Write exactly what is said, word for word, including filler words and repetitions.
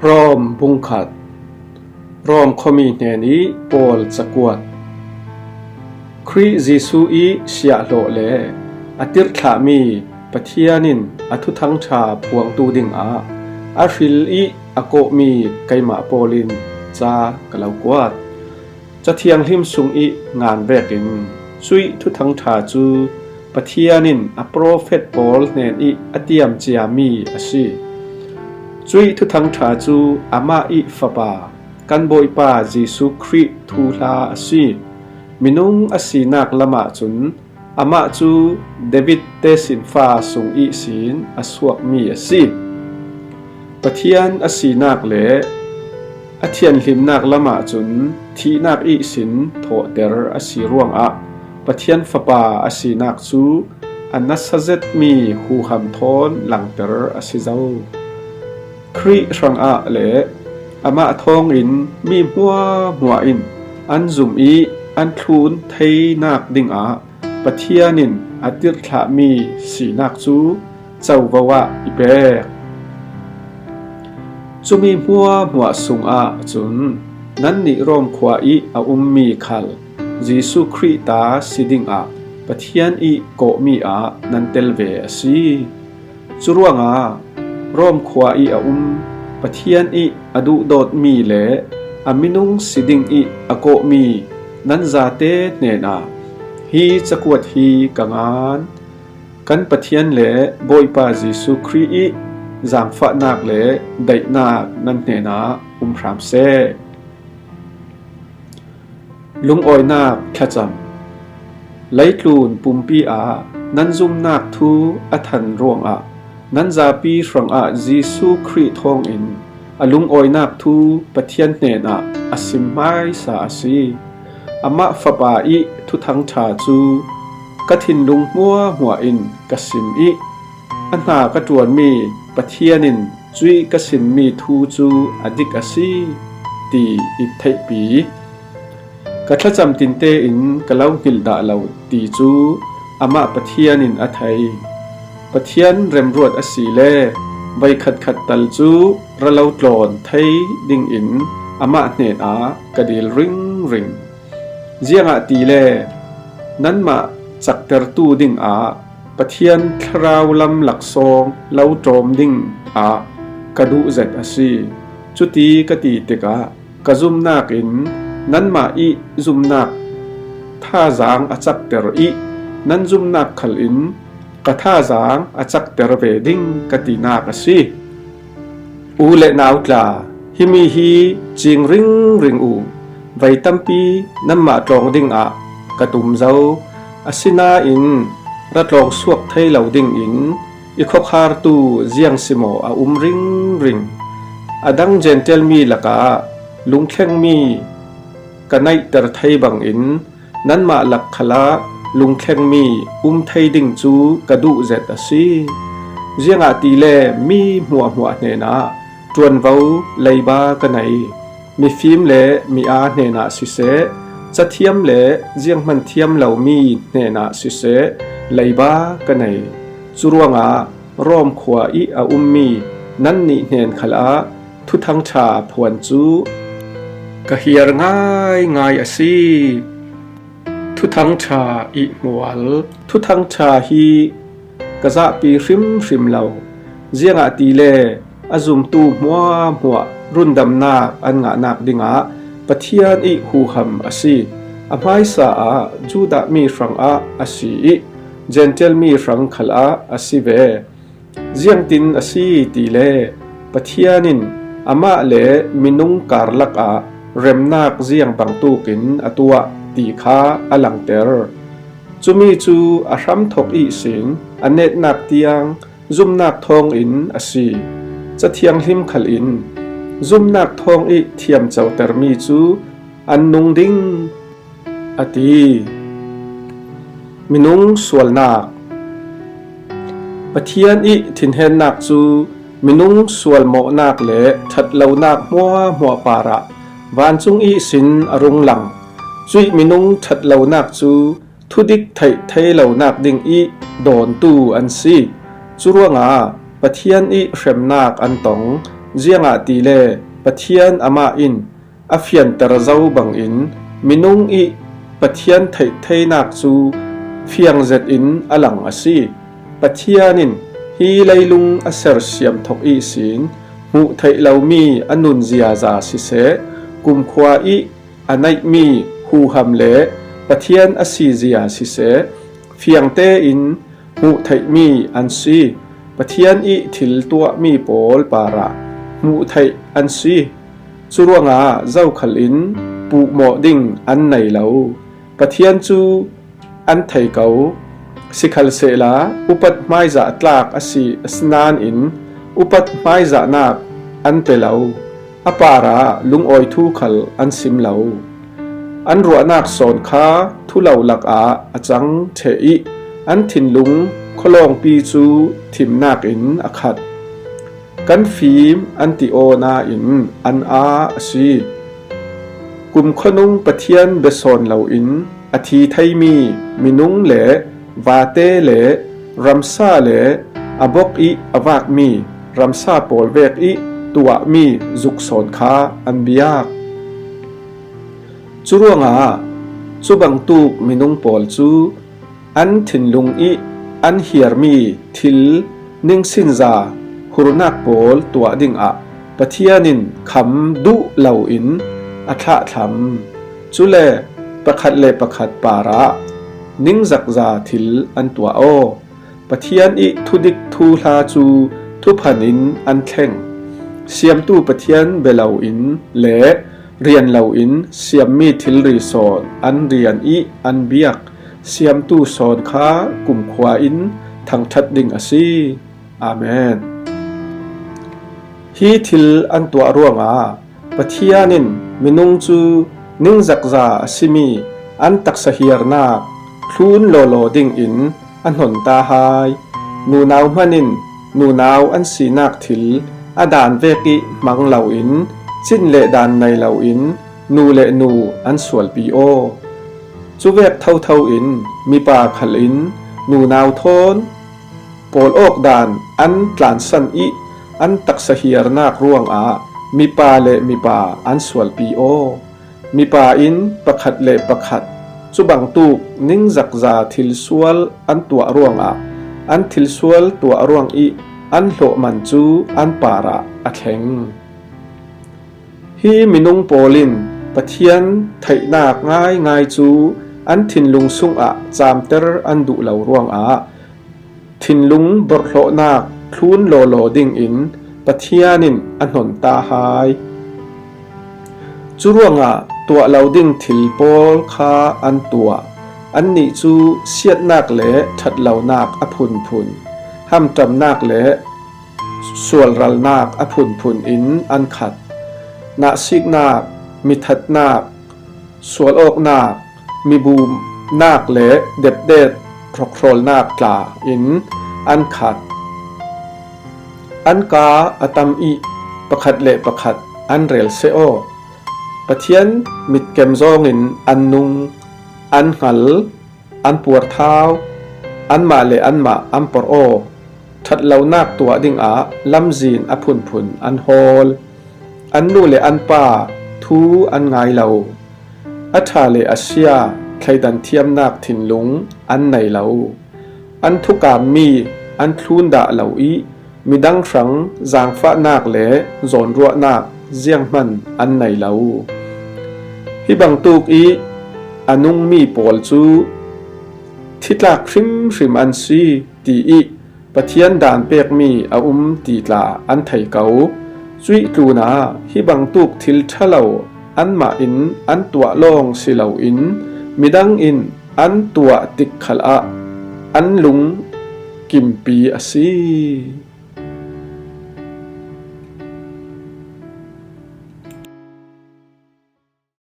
Rom bungkhat. Rom khuami hnen ih Paul cakuat. Khrih Jesuh ih siahhlawh le a tirhthlahmi Pathian in a Thuthang ṭha phuangtu dingah a hril ih a kawhmi keimah Paul in ca ka lo kuat. Ca Thianghlim sung ih ngan vekin cuih Thuthang ṭha cu Pathian in a profet Paul hnen ih a tiam ciami a si. Cuih Thuthang ṭha cu amah ih Fapa, kan Bawipa Jesuh Khrih thuhla a si. Minung a sinak lamah cun amah cu David tesinfa sung ihsin a suakmi a si. Pathian a sinak le a thianhlimnak lamah cun thihnak ihsin thawhter a si ruangah Pathian Fapa a sinak cu a nasa zetmi huham thawn langter a si zo. Khrih hrangah le amah thawngin mi hmuahhmuah in an zum ih an thlun theinak dingah Pathian in a tirhthlahmi sinak cu covo ah i pek. Cumi hmuahhmuah sungah cun nannih Rom khua ih a ummi khal Jesuh Khrih ta si dingah Pathian ih kawhmi ah nan tel ve a si. Curuangah Rom khua ih a um Pathian ih a duhdawtmi le a minung si dingih a kawhmi nan zate hnenah hi cakuat hi ka ngan. Kan Pathian le Bawipa Jesuh Khrih ih zaangfahnak le daihnak nan hnenah um hram seh. Lungawinak thlacam. Leitlun pumpi ah nan zumnak thu a than ruangah nan zapi hrangah Jesuh Khrih thawngin a lungawinak thu Pathian hnenah a sim hmaisa a si. Amah Fapa ih Thuthang ṭha cu ka thinlung hmuahhmuah in ka sim ih a hna ka ṭuanmi Pathian in cuih ka simmi thu cu a dik a si ti i theihpi. Ka thlacam tinte in ka lo hngilh dah lo ti cu amah Pathian in a thei. Pathian remruat a si le voikhatkhat tal cu ra lo tlawn thei dingin amah hnenah ka dil ringring. Ziangahtile nanmah caktertu dingah Pathian thlarau lam laksawng lo ṭawm dingah ka duh zet a si. Cuti ka ti tikah ka zumnak in nanmah ih zumnak thazaang a cakter ih nan zumnak khal in ka thazaang a cakter ve ding ka tinak a si. U le nau tla, himi hi cing ringring u. Vei tampi nanmah tlawng dingah ka tum zo. Asinain ra tlawng suak thei lo dingin i khuakhartu ziang si maw a um ringring. A dang Gentile mi lakah lungthlengmi ka neihter thei bangin nanmah lak khalah lungthlengmi um thei ding cu ka duh zet a si. Ziangahtile mi hmuahhmuah hnenah ṭuanvo leiba ka nei. Mifim le mi-aa hnenah siseh, cathiam le zianghman thiam lomi hnenah siseh, leiba ka nei. Curuangah Rom khua ih a ummi nannih hnen khalah Thuthang ṭha phuan cu ka hiar ngaingai a si. Thuthang ṭha ih hmual. Thuthang ṭha hi ka zahpi hrimhrim lo. Ziangahtile a zumtu hmuahhmuah rundamnak an ngahnak dingah Pathian ih huham a si. A hmaisa ah Judah mi hrangah a si ih Gentile mi hrang khalah a si ve. Ziangtin a si tile Pathian in amah le minung karlak ah remnak ziang bangtukin a tuah ti kha a langter. Cumi cu a hramthok ihsin a netnak tiang zumnak thawngin a si. Ca Thianghlim khal in zumnak thawng ih thiamcotermi cu an nung ding a ti. Minung sualnak. Pathian ih thinhennak cu minung sualmawhnak le ṭhatlonak hmuahhmuah parah vancung ihsin a rung lang. Cuih minung ṭhatlonak cu thudik theih thei lonak dingih dawntu an si. Curuangah Pathian ih hremnak an tong. Ziangahtile Pathian amah in a fianter zo bangin minung ih Pathian theih theinak cu fiang zetin a lang a si. Pathian in hi leilung a sersiam thok ihsin hmuh theih lomi a nun ziaza siseh, kumkhua ih a neihmi huham le Pathian a si zia siseh, fiang tein hmuh theihmi an si. Pathian ih thil tuahmi pawl parah hmuh theih an si. Curuangah zokhal in puhmawh ding an nei lo. Pathian cu an thei ko. Sikhalsehla upat hmaizah tlak a si, a si nain upat hmaizahnak an pe lo. A parah lungawi thu khal an sim lo. An ruahnak sawn kha thulo lakah a cang ṭheh ih an thinlung khawlawngpi cu thimnak in a khat. Kan fim an ti aw nain an aa a si. Kumkhuanung Pathian bia sawn loin a thi theimi minung le vate le ramsa le a bok ih a vakmi ramsa pawl vek ih tuahmi zuk sawn kha an biak. Curuangah cubangtuk minung pawl cu an thinlung ih an hiarmi thil ningsinza hurnak pawl tuah dingah Pathian in kham duh loin a thlahthlam. Cule pakhat le pakhat parah ningzakza thil an tuah aw. Pathian ih thudik thuhla cu thuphan in an thleng. Siamtu Pathian bia loin le rian loin siammi thilri sawn an rian ih an biak. Siamtu sawn kha kumkhua in thangṭhat ding a si. Amen. Hi thil an tuah ruangah Pathian in minung cu ningzakza a simi an taksa hiarnak thlun lawlaw dingin a hnon ta hai. Nunau hman in nunau an sinak thil a daan vek ih hmang loin cin le daan nei loin nu le nu an sualpi aw. Cuvek thotho in mipa khal in nunau thawn pawl awk daan an tlansan ih an taksa hiarnak ruangah mipa le mipa an sualpi aw. Mipa in pakhat le pakhat cubangtuk ningzakza thilsual an tuah ruangah an thilsual tuah ruang ih an hlawhman cu an parah a thleng. Hi minung pawl in Pathian theihnak ngaingai cu an thinlung sungah camter an duh lo ruangah thinlung borhhlawhnak thlun lawlaw dingin Pathian in a hnon ta hai. Curuangah tuah lo ding thil pawl kha an tuah. Annih cu siatnak le ṭhatlonak a phunphun, hamṭamnak le sualralnak a phunphun in an khat. Nahsiknak, mithatnak, sualawknak, mibumnak le depdet hrokhrawlnak tla in an khat. An kaa a tam ih pakhat le pakhat an rel seh aw. Pathian mitkem zawngin an nung, an hngal, an puarthau, anmah le anmah an porh aw. Ṭhatlonak tuah dingah lamzin a phunphun an hawl. An nu le an pa thu an ngai lo. A ṭha le a sia thleidan thiamnak thinlung an nei lo. An thukammi an thlun dah lo ih midang hrang zaangfahnak le zawnruahnak zianghman an nei lo. Hi bangtuk ih a nungmi pawl cu thitlak hrimhrim an si, tiih Pathian daan pekmi a um ti tla an thei ko. Cuih tlunah hi bangtuk thil ṭha lo anmah in an tuah lawng si loin midang in an tuah tik khalah an lung kimpi a si.